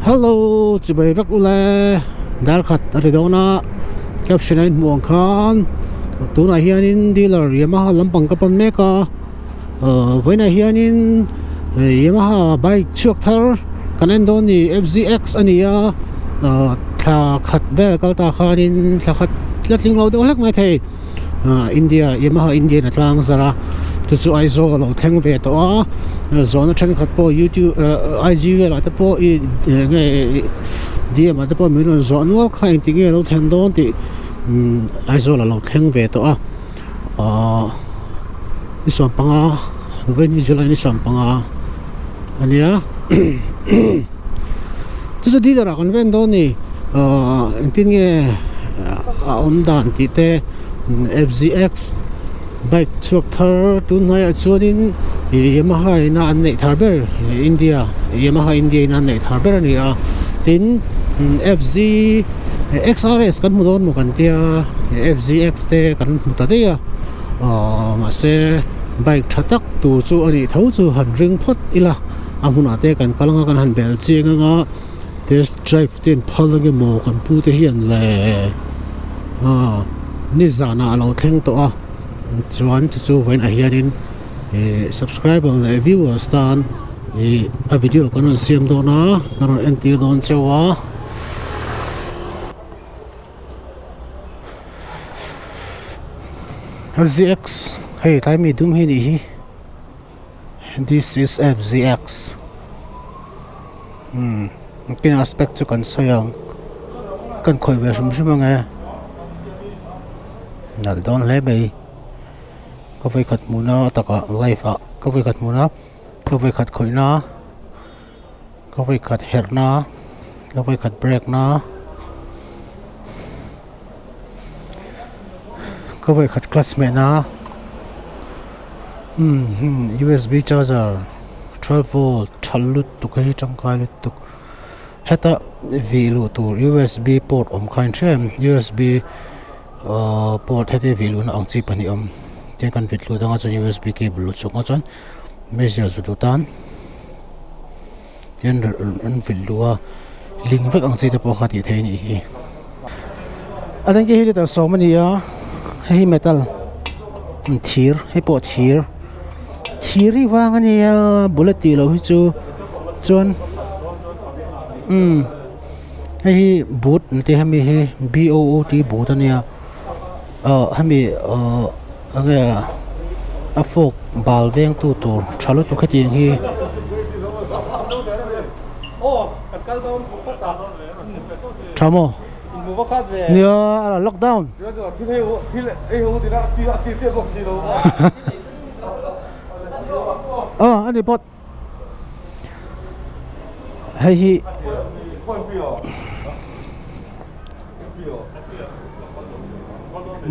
Hello chibai vek ule dar khat a ri dawn a caption a inhmuh ang khan tunah hianin dealer Yamaha lampang ka pan mek a ahh vawiinah hianin Yamaha bike chhuak thar kan en dawn ni F_Z_X a ni a ahh thla khat vel kal ta khanin thla khat la tling lo deuh hlek mai thei. ah India Yamaha Indian a tlang zar a chu chu Aizawl a lo thleng ve tawh a zawhna thenkhat pawh youtube ah I_G velah te pawh ih eng nge D_M ah te pawh min rawn zawh nual kha engtik nge a lo thlen dawn tih umm Aizawl a lo thleng ve tawh a ahh ni sawmpanga vawiin hi July ni sawmpanga a nia chu chu dealer ah kan ven dawn a ni ahh engtin nge a awm dan tih te F_Z_X bike chhuak thar tun hnaiah chuanin ih Yamaha ina an neih thar ber India Yamaha India ina an neih thar ber a ni a tin F_Z_X_R_S kan hmu dawn maw kan tia F_Z_X te kan hmu ta daih a ahh mahse bike tha tak tur chu a nih tho chu han ring phawt ila. A hmunah te kan kal anga kan han bel chiang anga test drive te an phal ange maw kan pu te hian le ah nizanah a lo thleng tawh a chuan chu chu vawiinah hianin ih subscriber leh viewers tan ih a video kan rawn siam dawn a kan rawn entir dawn cheu a. F_Z_X hei tlai mi dum hi a nih hi. This is F_Z_X umm kin aspect chu kan sawi ang kan khawih ve hrim hrim ange nalh dawn hle mai ka vawikhat hmuhna takah live ah ka vawikhat hmuhna ka vawikhat khawihna ka vawikhat herhna ka vawikhat brake na ka vawikhat clutch hmehna umm U_S_B charger 12 volt tha lutuk hei hi tangkai lutuk heta vih luh tur U_S_B port awm kha a inhria em U_S_B ahh port heti vih luhna ang chi pahnih a awm tin kan vit luh dangah chuan U_S_B cable luh chhawk ang chuan meizial zu duh tan. Hian an vilh luh a ling vek ang chi te pawh kha tih theih a nih hi a then khi hi litre sawm a ni a hei hi metal thir hei pawh thir thir hi vang a nia bullet tih loh hi chu chuan umm hei hi boot an ti hemi hi B O O T boot a nia ah hemi ah enge a fork bal veng tu tur tha lutuk hetiang hi. Tha maw? Nia a lockdown. Aw a ni pawt. Hei hi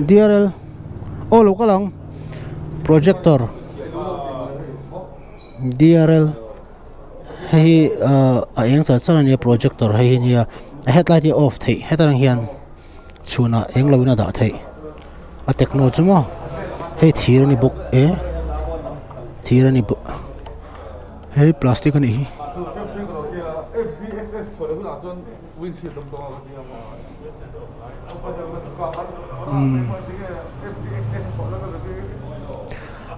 D_R_L aw lo kal ang projector D_R_L hei hi ahh a eng char char ania projector hei hi nia a headlight hi a off theih hetah hian chhunah eng lo in a dah theih a techno chu maw hei thir a ni bawk e thir a ni bawk hei plastic a nih hi.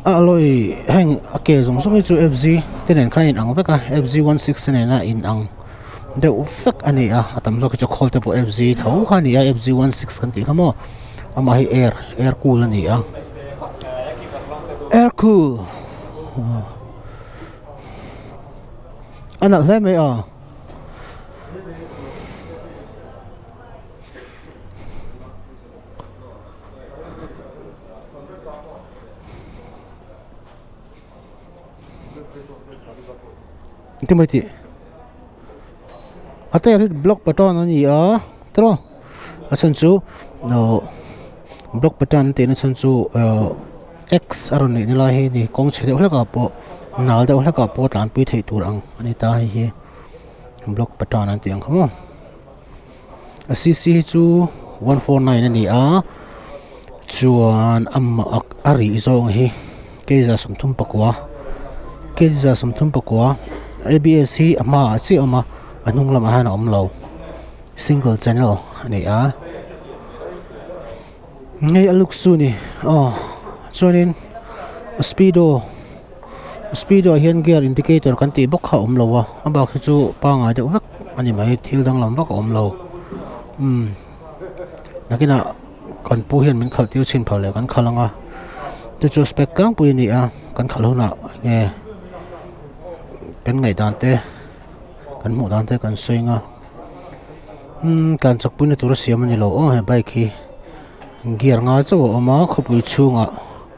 A alloy heng a ke zawng zawng hi chu F_Z te nen khan a inang vek a F_Z 16 te nena inang. deuh vek a ni a a tam zawk hi chu khawl te pawh F Z tho kha a ni a F Z 16 kan tih kha maw amah hi air air cool a ni a air cool a nalh hle mai a. Engtin mai tih a tair hi block pattern a ni a tiraw a chhan chu awh block pattern an tihna chhan chu awh x a rawn neihna lai hi a ni kawng chhe deuh hlek ah pawh nal deuh hlek ah pawh tlanpui theih tur ang a ni ta hei hi block pattern an tih ang kha maw a c c hi chu 149 a ni a chuan amah a rih zawng hi. Keiza 34 keiza 34 A_B_S hi a hmaah chiah a awm a. A hnung lamah hian a awm lo single channel a ni a hei a looks chu a ni aw chuanin speedo speedo ah hian gear indicator kan tih bawk kha a awm lo a a bak hi chu pangngai deuh vek a ni mai thil danglam vak a awm lo umm nakinah kan pu hian min khalh tir chhin phal leh kan khalh ang a chu chu spec tlangpui a ni a kan khalh hunah enge kan ngaihdan te kan hmuh dan te kan sawi ang a umm tlan chak puina tur a siam a ni lo aw he bike hi gear nga chauh a awm a khawpui chhungah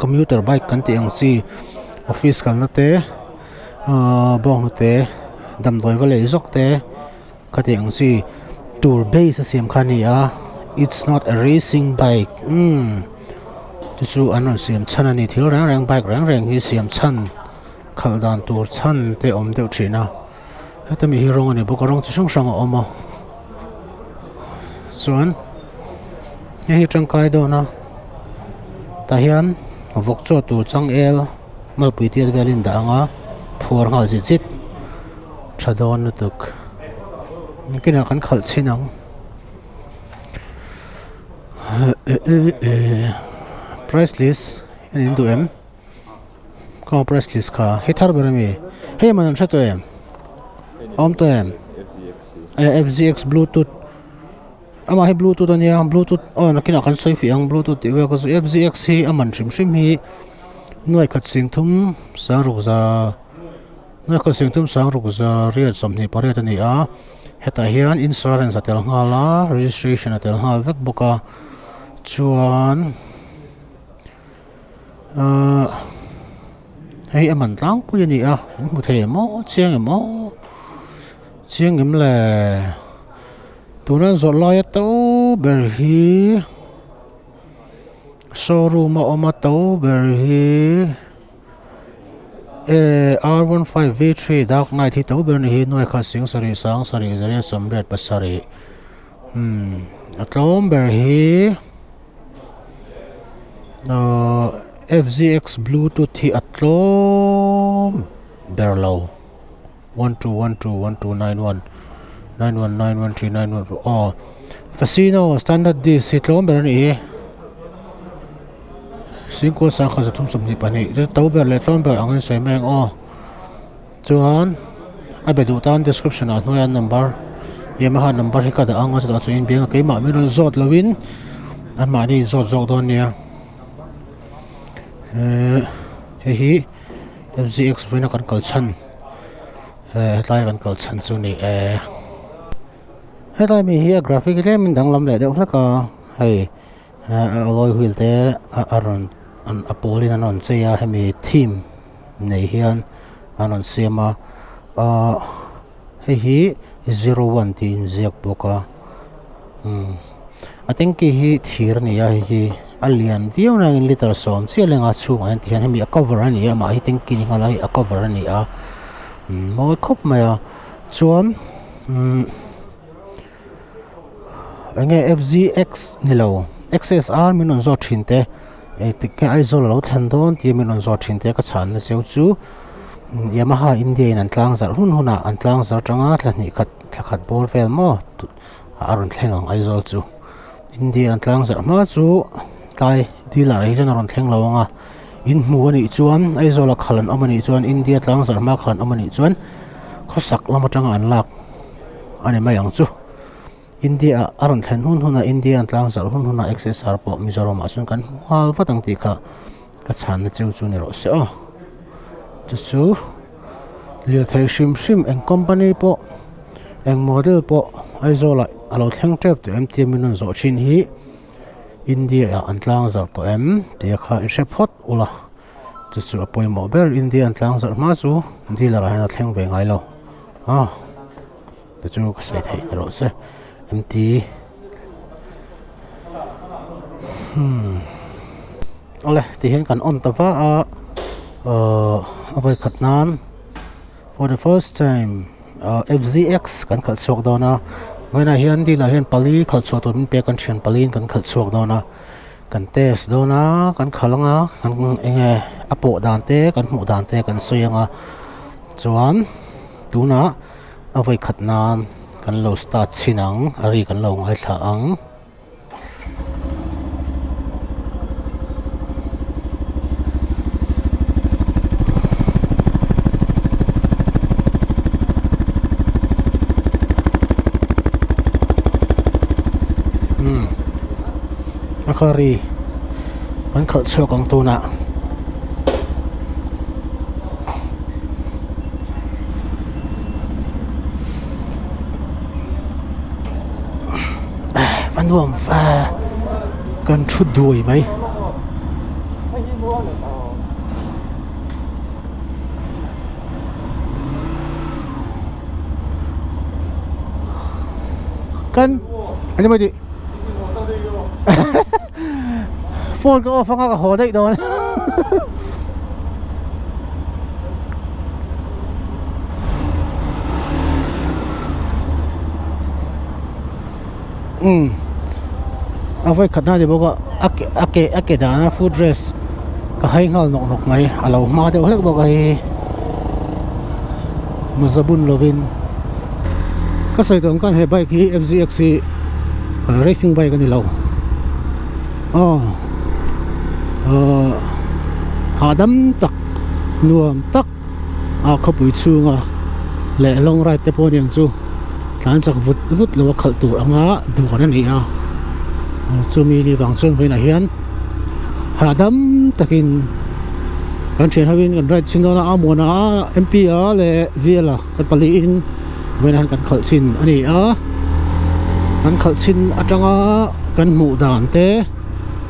commuter bike kan tih ang chi office kalna te ahh bawnghnute damdawi va lei zawk te khati ang chi tur base a siam kha a ni a it's not a racing bike umm chu chu an rawn siam chhan a ni thil reng reng bike reng reng hi siam chhan. Khalh dan tur chhan te awm deuh thin a heta mi hi rawng a ni bawk a rawng chi hrang hrang a awm a chuan hei hi tangkai dawn a tah hian vawk chaw tur changel malpui tiat vel in dah ang a phuar nghal zit zit tha dawn lutuk nakinah kan khalh chhin ang price list en in duh em. Ka price list kha hei thar ber ami hei man an hre tawh em a awm tawh em fzx bluetooth amah hi bluetooth ania bluetooth aw nakinah kan sawi fiah ang bluetooth tih vel kha chu fzx hi a man hrim hrim hi nuai khat sing thum sang ruk za nuai khat sing thum sang ruk za riat 28 a ni a hetah hian insurance a tel nghal a registration a tel nghal vek bawk a chuan. Ahh hei a man tlangpui a ni a in hmu thei em aw chiang em aw chiang em le tuna zawrh laia to ber hi showroom a awm a to ber hi eh r one five v three dark knight hi to ber a ni hi nuai khat sing sarih sang sarih zariat sawmriat pasarih umm a tlawm ber hi. Ahh fzx bluetooth hi a tlawm ber lo one two one two one two nine one nine one nine one three nine one aw fascino standard disc hi tlawm ber a ni hi singkua sangkhat zathum 22 chu to ber leh tlawm ber angin sawi mai ang aw. Chuan a be duh tan description ah hnuaia number Yamaha number hi ka dah ang a chutah chuan in biang a keimah min rawn zawt lovin anmahni in zawt zawk dawn nia ehh hei hi F_G_X vawiina kan kal chhan eh hetlai kan kal chhan chu a ni e hetlai mi hi a graphic tlemin danglam leh deuh hlek a hei alloy wheel te a rawn a pawlin an rawn chei a hemi theme. Nei hian an rawn siam a ahh hei hi zero one tih inziak bawk a umm a tanky hi thir a ni a hei hi a lian viau nangin litre sawm chiah lenga chhungah hian tihian hemi a cover a ni a amah hi tanky ni nghal a hei a cover a ni a umm mawi khawp mai a chuan umm eng nge f z x ni lo x s r min rawn zawt thin te engtik nge Aizawl a lo thlen dawn tih min rawn zawt thin te ka chhan na cheu chu Yamaha India in an tlang zarh hun hunah an tlang zarh atanga thla hnih khat thla khat bawr vel maw a rawn thleng ang Aizawl chu India an tlang zarh hma chu tlai dealer ah hi chuan a rawn thleng lo ang a in hmu a nih chuan Aizawl a khal an awm a nih chuan India tlang zarh hma khal an awm a nih chuan khawsak lam atanga an lak a ni mai ang chu. India ah a rawn thlen hun hunah India an tlang zarh hun hunah XSR pawh Mizoram ah chuan kan hmu nghal vat ang tih kha ka chhanna cheu chu ni rawh se aw. Chu chu lirthei hrim hrim eng company pawh eng model pawh Aizawl ah a lo thleng tep tawh em tih min rawn zawh thin hi India ah an tlang zarh tawh em tih kha i hre phawt ula chu chu a pawimawh ber India an tlang zarh hma chu dealer ah hian a thleng ve ngai lo a. Te chu ka sawi theih erawh se mt hmm awle tihian kan on ta va a ahh a vawi khat nan for the first time ahh fzx kan khalh chhuak dawn a vawiinah hian dealer hian pali khalh chhuah tur min pek an thian paliin kan khalh chhuak dawn a kan test dawn a kan khalh ang a eng nge a pawh dan te kan hmuh dan te kan sawi ang a chuan tunah. A vawi khat nan kan lo start chhin ang a ri kan lo ngaithla ang. Umm a kha ri kan khalh chhuak ang tunah. Va nuam va kan thu duai mai. Kan ani mai tih phone ka off anga ka haw daih dawn. Umm a vawi khat na ni bawk a a ke a ke a ke dana foot rest ka hai nghal nawk nawk mai a lo hma deuh hlek bawk a hei mawza bun lovin ka sawi tawh ang khan he bike hi f z x hi racing bike a ni lo aw ahh hahdam tak nuam tak a khawpui chhunga leh long ride te pawh a ni ang chu tlan chak vut vut lo a khalh tur anga duan a ni a chumi ni vang chuan vawiinah hian hahdam takin kan thian ho in kan ride chhin dawn a Amuana M P a leh V L a kan paliin vawiinah hian kan khalh chhin a ni a kan khalh chhin atanga kan hmuh dan te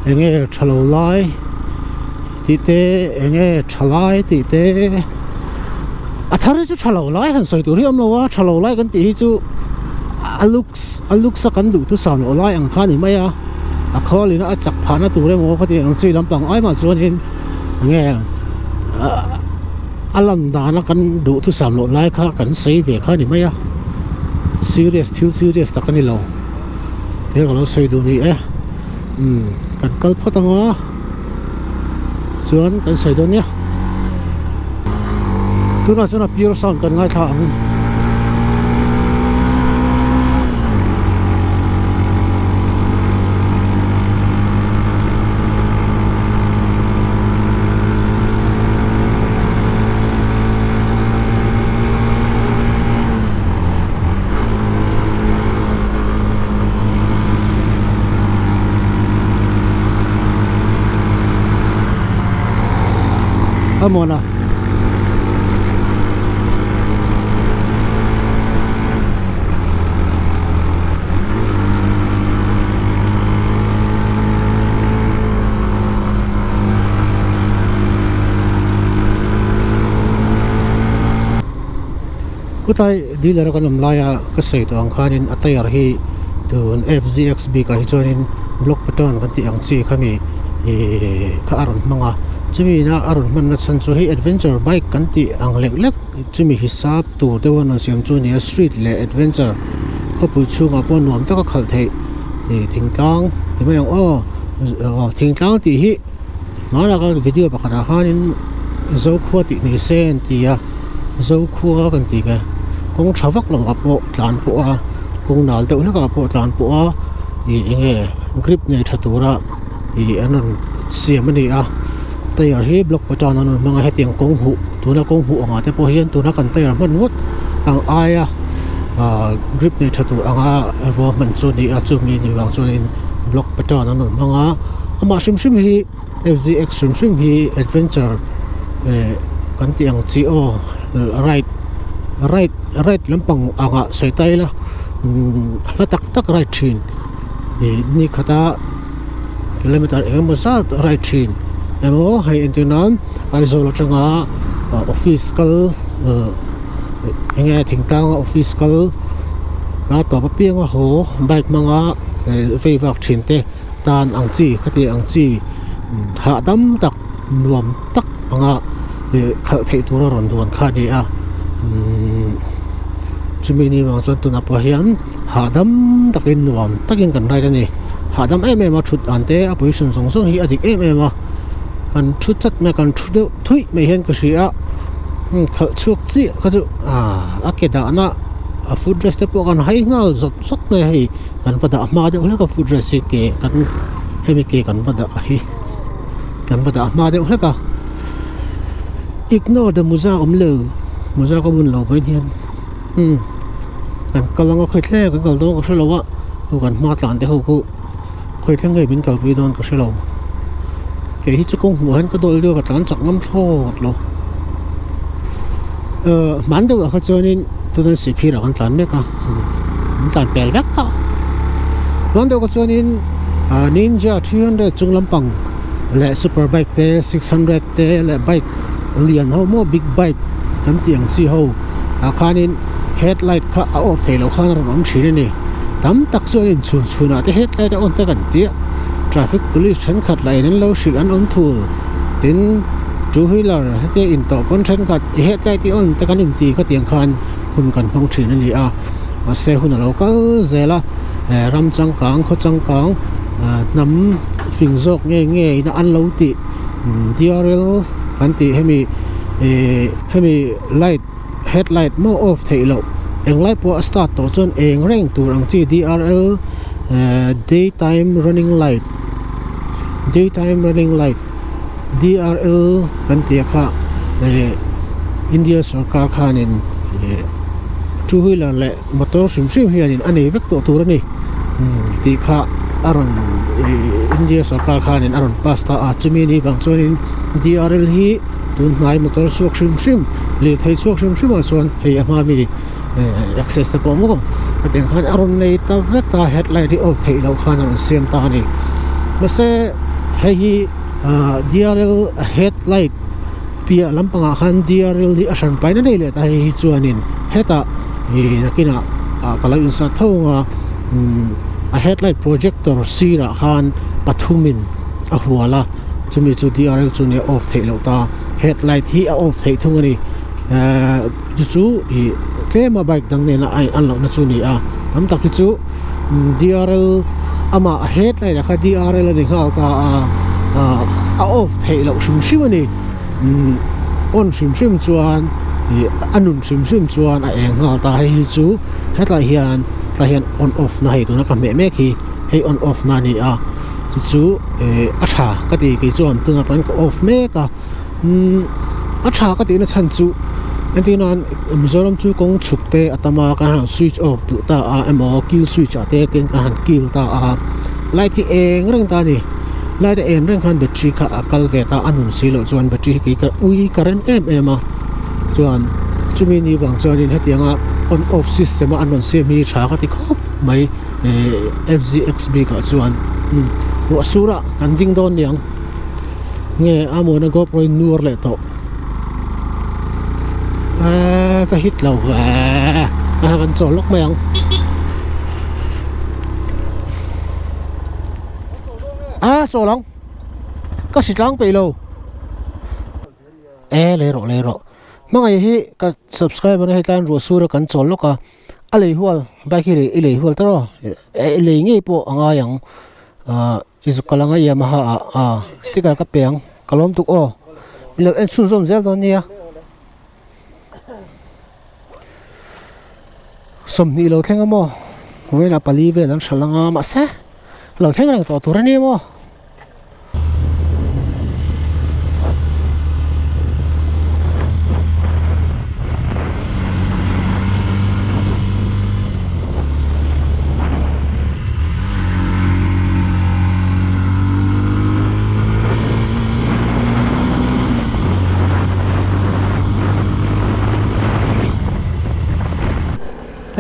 eng nge tha lo lai. Tih te eng nge tha lai tih te a thar hi chu tha lo lai han sawi tur hi a awm lo a tha lo lai kan tih hi chu a looks a looks a kan duh thusam loh lai ang kha a ni mai a a khawl in a chak phah na tur emaw ka tih ang chi lampang ai mah chuanin eng nge a lan dana kan duh thusam loh lai kha kan sawi ve kha a ni mai a serious thil serious tak a ni lo thil ka lo sawi duh ni e umm kan kal phawt ang a. Chuan kan sawi dawn nia. Tunah chuan a pure sound kan ngaithla ang. A mawn a. Khawtlai dealer a kan awm laia ka sawi tawh ang khanin a tyre hi tun F_G_X bik ah hi chuanin block pattern kan tih ang chi kha mi ihh kha a rawn hmang a chumi ina a rawn hman na chhan chu hei adventure bike kan tih ang lek lek chumi hisap tur deuh a rawn siam chu a ni a street leh adventure khawpui chhungah pawh nuam taka khalh theih ih thingtlang ti mai ang aw thingtlang tih hi. Hmanah khan video pakhatah khanin Zokhua tih ni se an ti a, Zokhua kan tih nge kawng tha vak loh ah pawh tlan pawh a kawng nal deuh hlek ah pawh tlan pawh a ih eng nge grip nei tha tura ih an rawn siam a ni a tyre hi block pattern an rawn hmang a hetiang kawng huh tuna kawng huh angah te pawh hian tuna kan tyre hman ngawt ang aia ah grip nei tha tur anga ruahman chu a ni a chumi ni vang chuanin block pattern an rawn hmang a. Amah hrim hrim hi F_G_X hrim hrim hi adventure eh kan tih ang chi aw ride ride ride lampang angah sawi ta ila umm hla tak tak ride thin ih ni khata kilometer eng emaw zat ride thin emaw hei entir nan Aizawl atanga office kal eh eng nge thingtlanga office kal a tawp apianga haw bike hmanga vei vak thin te. Tan ang chi khati ang chi hahdam tak nuam tak anga ih khalh theih tura rawn duan kha a ni a umm chumi ni vang chuan tunah pawh hian hahdam takin nuam takin kan ride a ni hahdam em em a thut dan te a position zawng zawng hi a dik em em a kan thu chat mai kan thu deuh thuih mai hian ka hria a khalh chhuak chiah kha chu ah a ke dahna. a foot rest te pawh kan hai nghal zawt zawt mai a hei kan va dah hma deuh hlek a foot rest hi ke kan hemi ke kan va dah hi kan va dah hma deuh hlek a ignore the muza awm lo muza ka bun lo vawiin hian umm kan kal anga khawi thleng kan kal dawn ka hre lo a chu kan hma tlan te ho khu khawi thleng nge min kalpui dawn ka hre lo kei hi chu kawng hmuh ah hian ka dawl deuh a ka tlan chak ngam thlawt lo ehh hman deuh ah kha chuanin tunah sihphir ah kan tlan mek a an tlan pel vek tawh hman deuh kha chuanin ah ninja 300 chung lampang leh super bike te 600 te leh bike lian ho maw big bike kan tih ang chi ho ah khanin headlight kha a off theih loh khan a rawn awm thin a ni tam tak chuan inchhun chhunah te headlight a on te kan ti a traffic police thenkhat lah in an lo hrilh an awm thul tin two wheeler hetia intawh pawn thenkhat i headlight i on te kan inti khatiang khan hun kan hmang thin a ni a mahse hun a lo kal zel a eh ram changkang khaw changkang ah hnam fing zawk nge nge ina an lo tih D_R_L kan tih hemi eh hemi light headlight maw off theih loh englai pawh a start tawh chuan eng reng tur ang chi D_R_L eh day time running light day time running light D_R_L kan tih kha eh India sorkar khanin eh two wheeler leh motor hrim hrim hianin a nei vek tawh tur a ni tih kha a rawn ih India sorkar khanin a rawn pass ta a chumi ni vang chuanin D_R_L hi tun hnai motor chhuak hrim hrim lirthei chhuak hrim hrim ah chuan hei a hma mi eh access te pawh maw hetiang khan a rawn nei ta vek a headlight hi off theih loh khan a rawn siam ta a ni mahse hei hi ah D_R_L headlight piah lampangah khan D_R_L hi a hran paina daih leh ta hei hi chuanin hetah ih nakinah ah ka lo insat tho ang a umm a headlight projector sirah khan pathumin a hual a chumi chu D_R_L chu nia off theih loh ta headlight hi a off theih thung a ni ehh chu chu ih tlema bike dang nena a in an lohna chu a ni a tam tak hi chu D_R_L amah a headlight ah kha D_R_L a ni nghal ta a ah a off theih loh hrim hrim a ni umm on hrim hrim chuan ih a nun hrim hrim chuan a eng nghal ta hei hi chu hetlai hian tlai hian on off na hei tuna ka hmeh mek hi hei on off na a ni a chu chu eh a tha ka ti kei chuan tunah chuan ka off mek a umm a tha ka tihna chhan chu entir nan Mizoram chu kawng chhuk te a tam a kan han switch off duh ta a emaw kill switch ah te ten kan han kill ta a light hi eng reng ta a ni light a en reng khan battery kha a kal ve ta a nun si loh chuan battery hi kei ka ui ka rem em em a chuan chumi ni vang chuanin hetianga on off system a an rawn siam hi tha ka ti khawp mai. Eh F_G_X bik ah chuan ruah sur ah kan ding dawn niang nge a muana GoPro in nuar leh tawh eee va hit lo eee a kan chawl lawk mai ang a chawl ang ka hritlang peih lo e lei rawh lei rawh hmangaih hi ka subscriber a hetlaiin ruah sur a kan chawl lawk a. A lei hual bike hi i lei hual tawrh aw i lei ngei pawh a ngai ang ahh i zuk kal anga Yamaha ah ah sticker ka pe ang ka lawm tuk aw min lo en chhunzawm zel dawn nia 20 lo thleng a maw vawiinah pali vel an hralh anga mahse lo thleng reng tawh tur a ni maw.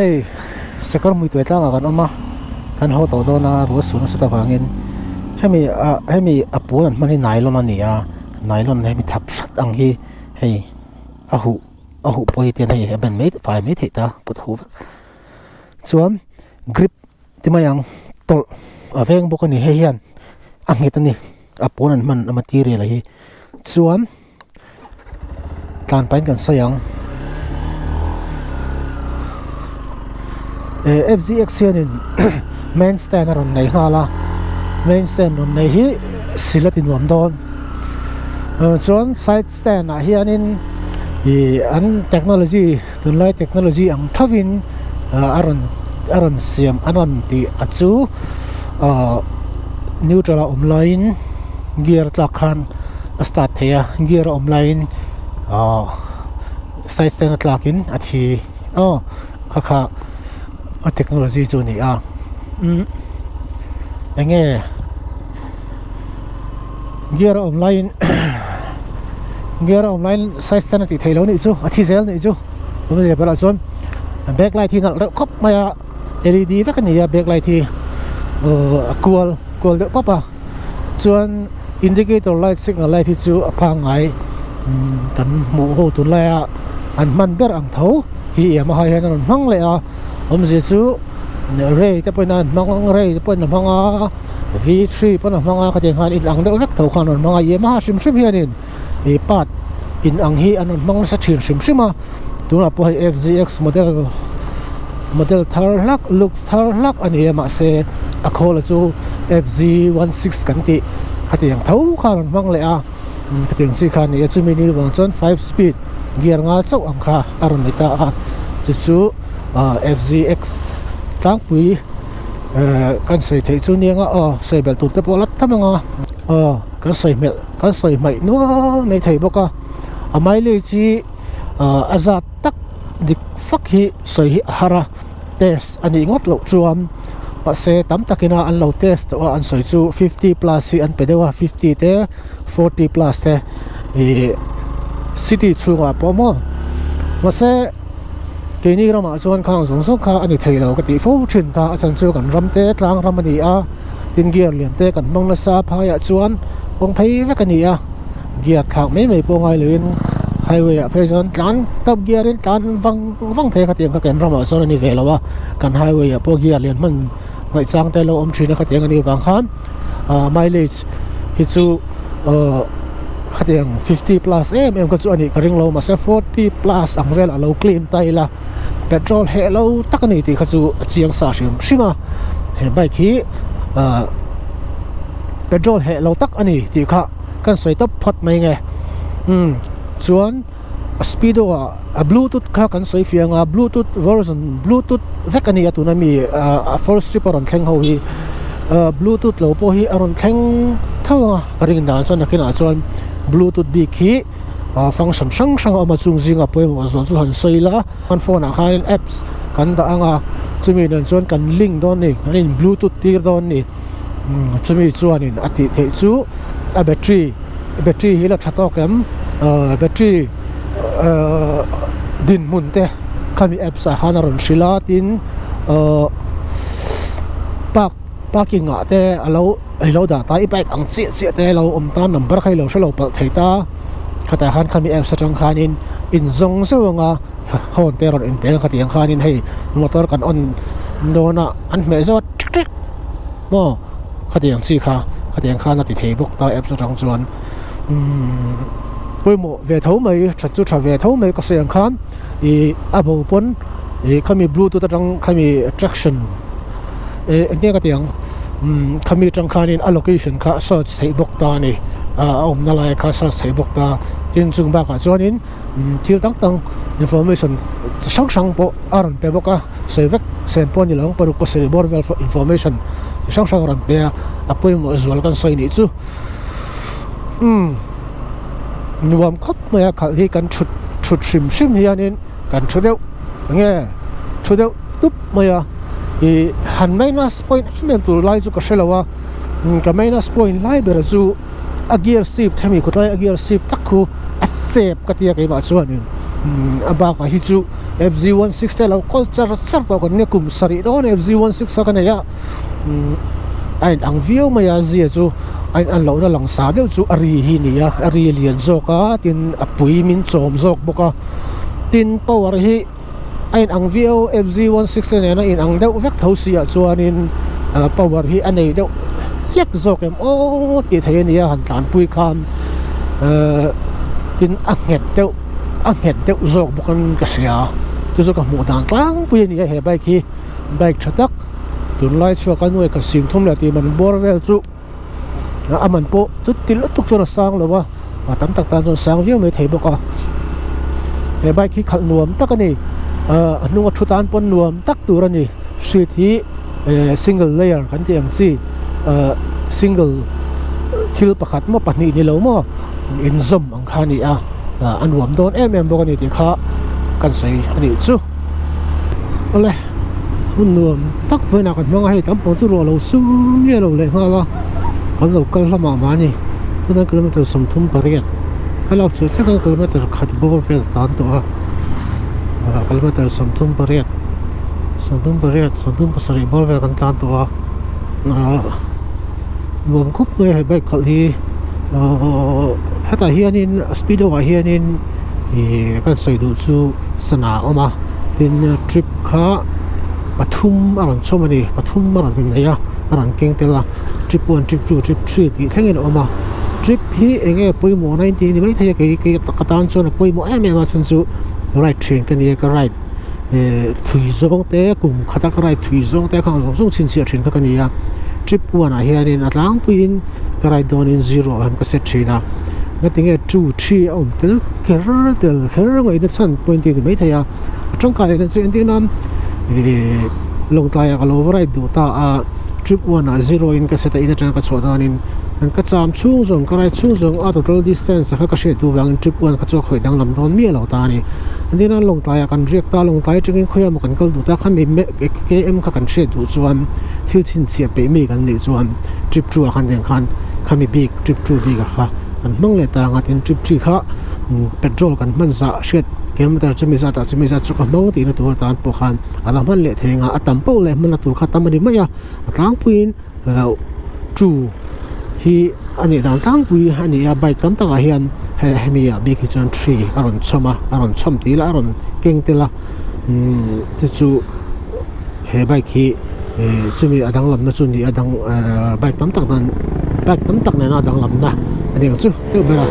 Hei sakawr hmuituai tlangah kan awm a kan haw tawh dawn a ruah sur nasa avangin hemi ah hemi a pawl an hman hi nylon a ni a nylon hemi thap hrat ang hi hei a huh a huh pawh hi tian hei a ben mai fai mai theih ta kut huh vek chuan grip ti mai ang tawlh a veng bawk a ni hei hian a nghet a ni a pawl an hman a material hi chuan. Tlan pahin kan sawi ang eh F_G_X hianin main stand a rawn nei nghal a main stand rawn nei hi sil a ti nuam dawn chuan side stand ah hianin ih an technology tunlai technology ang thovin. A rawn a rawn siam a rawn tih a chu ahh neutral a awm laiin gear a tlak khan a start thei a gear a awm laiin ahh side stand a tlak in a thi aw kha kha a technology chu a ni a umm eng nge gear a awm laiin gear a awm laiin side stand a tih theih loh a nih chu a thi zel a nih chu. Awmzia bulah chuan back light hi nalh reuh khawp mai a led vek a ni a back light hi a kual kual deuh pap a chuan indicator light signal light hi chu a pangngai kan hmuh ho tunlaia an hman ber ang tho hi Yamaha hian a rawn hmang leh a awmzia chu ray te pawhin an hmang ray te pawhin a hmang a v three pawn a hmang a khatiang khan inang deuh vek tho khan a rawn hmang a Yamaha hrim hrim hianin. Ih part in ang hi an rawn hmang nasa thin hrim hrim a tunah pawh hei fgx model model thar hlak looks thar hlak a ni a mahse a khawl a chu fg16 kan tih khatiang tho kha a rawn hmang leh a khatiang chi kha a ni a chumi ni vang chuan five speed gear nga chauh ang kha a rawn ni ta a chu chu ah fgx tlangpui eh kan sawi theih chu nia nga aw sawi belh tur te pawh la tham ang a aw kan sawi hmelh. Kan sawi hmaih nual mai thei bawk a a mileage hi ah a zat tak dik fak hi sawi hi a har a test a nih ngawt loh chuan mahse tam takin a an lo test tawh a an sawi chu fifty plus hi an pe deuh a fifty te forty plus te ih city chhungah pawh maw mahse keini ramah chuan khang zawng zawng kha a ni thei lo ka tih fo thin kha a chan chu kan ram te tlang ram a ni a. Tin gear lian te kan hmang nasa a phaiah chuan kawng phei vek a ni a gear thlak mai mai pawh ngai loin highway ah phei chuan tlan top gear in tlan vang vang thei a khatiang kha kan ramah chuan a ni ve lo a kan highway ah pawh gear lian hman ngaihchang te lo awm thin a khatiang a nih vang khan ah mileage hi chu ahh khatiang fifty plus em em kha chu a nih ka ring lo mahse forty plus ang vel a lo claim ta ila. Petrol heh lo tak a ni tih kha chu a chiang sa hrim hrim a he bike hi ah petrol heh lo tak a ni tih kha kan sawi tawp phawt mai nge umm chuan a speedo ah a bluetooth kha kan sawi fiang a bluetooth version bluetooth vek a ni a tuna mi ah a first trip a rawn thleng ho hi ah bluetooth lo pawh hi a rawn thleng tho ang a ka rin dan chuan nakinah chuan bluetooth bik hi. ah function hrang hrang a awm a chung zingah pawimawh zual chu han sawi ila kan phone ah khanin apps kan dah ang a chumi nen chuan kan link dawn a ni kan in bluetooth tir dawn a ni chumi chuanin a tih theih chu a battery battery hi la tha tawk em ah battery ah dinhmun te khami apps ah khan a rawn hrilh a tin ah park parking ah te a lo. I lo dah ta i bike ang chiah chiah te lo awm ta number kha i lo hre lo palh thei ta khatah khan khami apps atang khanin in zawng zeuh anga horn te rawn inpe ang khatiang khanin hei motor kan on dawn a an hmeh zeuh a ṭik ṭik maw khatiang chi kha khatiang khan a ti thei bawk ta apps atang chuan umm pawimawh ve tho mai that chu tha ve tho mai ka sawi ang khan ih a bo pawn ih khami bluetooth atang khami attraction eh eng nge ka ti ang umm khami atang khanin a location kha a search theih bawk ta a ni ah a awmna lai kha a search theih bawk ta tin chung bakah chuanin umm thil dang dang information chi hrang hrang pawh a rawn pe bawk a sawi vek sen pawh a ni lo ang paruk pasarih bawr vel information chi hrang hrang a rawn pe a a pawimawh zual kan sawi nih chu umm nuam khawp mai a khalh hi kan thut thut hrim hrim hianin kan thu deuh enge thu deuh tup mai a ih han minus point em em tur lai chu ka hre lo a ka minus point lai ber chu a gear shift hemi khawtlai a gear shift tak khu a chep ka tia keimah chuanin a bakah hi chu F G 16 te lo kawl char char tawh kan nia kum sarih dawn F G 16 a ka nei a a in ang viau mai a zia chu a in an lohna lang sar deuh chu a ri hi a ni a a ri lian zawk a tin a pui min chawm zawk bawk a tin power hi. A in ang viau F G 16 nena in ang deuh vek tho si ah chuanin power hi a nei deuh hlek zawk em aw tih theih a ni a han tlanpui khan tin a nghet deuh a nghet deuh zawk bawk in ka hria chu chu ka hmuh dan tlangpui a ni a he bike hi bike tha tak tunlai chhuak a nuai ka sing thum leh tih man bawr vel chu a man pawh chu ti lutuk chuan a sang lo a a tam tak tan chuan sang viau mai thei bawk a he bike hi khalh nuam tak a ni. a hnunga thu tan pawn nuam tak tur a ni seat hi single layer kan tih ang chi single thil pakhat maw pahnih ni lo maw inzawm ang kha a ni a a nuam dawn em em bawk a ni tih kha kan sawi a nih chu awle hun nuam tak vawiinah kan hmang a hei tam pawh chu ruah lo sur nge lo leh nghal a kan lo kal hlamah mahni tunah kilometer 38 ka lak chhuah chiah khan kilometer khat bawr vel tan tawh a ah kilometer 38 38 37 bawr vel kan tlan tawh a ah nuam khawp mai hei bike khalh hi ahh hetah hianin speedo ah hianin ih kan sawi duh chu sana a awm a tin trip kha pathum a rawn chhawm a ni pathum a rawn nei a a rawn keng tel a trip one trip two trip three tih thlengin a awm a trip hi eng nge pawimawh na in tih a ni maithei a kei kei ka tan chuan a pawimawh em em a chhan chu ride thin ka ni a ka ride eh thui zawng te kum khata ka ride thui zawng te khang zawng zawng chhinchhiah thin kha ka ni a trip one ah hianin a tlangpuiin ka ride dawnin zero ah hian ka set thin a ngatinge two three a awm tel kher tel kher ngaihna chhan pawh in tih a ni maithei a a tangkai leh na chu entir nan ihh lawngtlai ah ka lo va ride duh ta a trip one ah zero in ka set a in atanga ka chhuah danin an ka cham chhung zawng ka ride chhung zawng a total distance a kha ka hriat duh vangin trip one kha chu a khawih danglam dawn miah lo ta a ni entir nan lawngtlai ah kan riak ta lawngtlai atangin khawiah emaw kan kal duh ta kha mi km kha kan hriat duh chuan thil chhinchhiah peih mi kan nih chuan trip two ah khan tiang khan khami bik trip two bik ah kha an hmang leh ta ang a tin trip three kha petrol kan hman zah hriat kilometer chumi zat ah chumi zat chu ka hmang tihna tur atan pawh khan a la hman leh thei ang a a tam poh leh hmanna tur kha tam a ni mai a a tlangpuiin two hi a nih dan tlangpui a ni a bike tam takah hian hemi ah bik hi chuan three a rawn chhawm a a rawn chhawm tih ila a rawn keng tel a umm chu chu he bike hi ih chumi a danglamna chu ni a dang ehh bike tam tak dan bike tam tak nena a danglamna a ni ang chu deuh ber a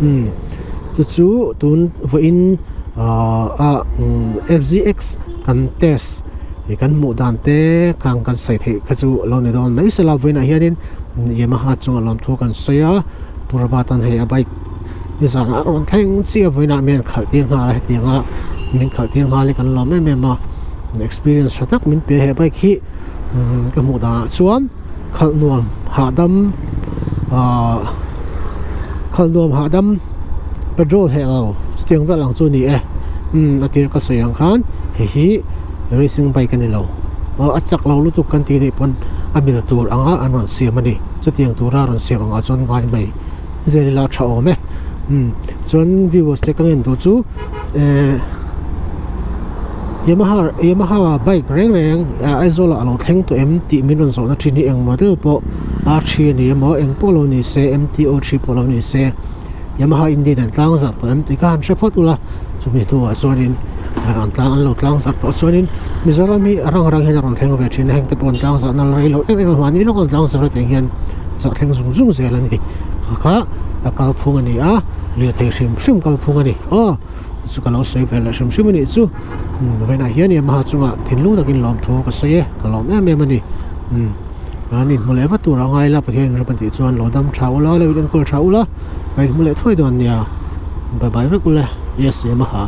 umm chu chu tun vawiin ahh a F_G_X kan test ih kan hmuh dan te khang kan sawi theih kha chu lo ni dawn mai sela vawiinah hianin Yamaha chungah lawmthu kan sawi a Purabatan hei a bike nizanah a rawn thleng chiah vawiinah mi an khalh tir nghal a hetianga min khalh tir nghal hi kan lawm em em a experience tha tak min pe a he bike hi ka hmuh danah chuan khalh nuam hahdam ahh khalh nuam hahdam petrol heh lo chutiang vel ang chu a ni e umm a tir ka sawi ang khan hei hi racing bike a ni lo aw a chak lo lutuk kan tih anih pawn a mil tur anga an rawn siam a ni chutiang tura rawn siam angah chuan ngai mai zel ila a tha awm e umm chuan viewers te ka ngen duh chu ehh Yamaha Yamaha bike reng reng Aizawl ah a lo thleng tawh em tih min rawn zawhna thin hi eng model pawh R three a ni emaw eng pawh lo ni se M_T O three pawh lo ni se Yamaha Indian an tlang zarh tawh em tih kha han hre phawt ula chumi hnuah chuanin an tlang an lo tlang zarh tawh chuanin Mizoram hi a rang rang hian a rawn thleng ve thin a heng te pawh an tlang zarh nal rei lo em em a mahni lawk an tlang zarh a tiang hian chah thleng zung zung zel a ni kha kha a kalphung a ni a lirthei hrim hrim kalphung a ni aw. Chu ka lo sawi ve leh hrim hrim a nih chu vawiinah hian Yamaha chungah thinlung takin lawmthu ka sawi e ka lawm em em a ni umm an inhmu leh vat tur a ngai la Pathian in rem a tih chuan lo dam tha ula lo in enkawl tha ula ka inhmu leh thuai dawn nia bye bye vek ule yes Yamaha.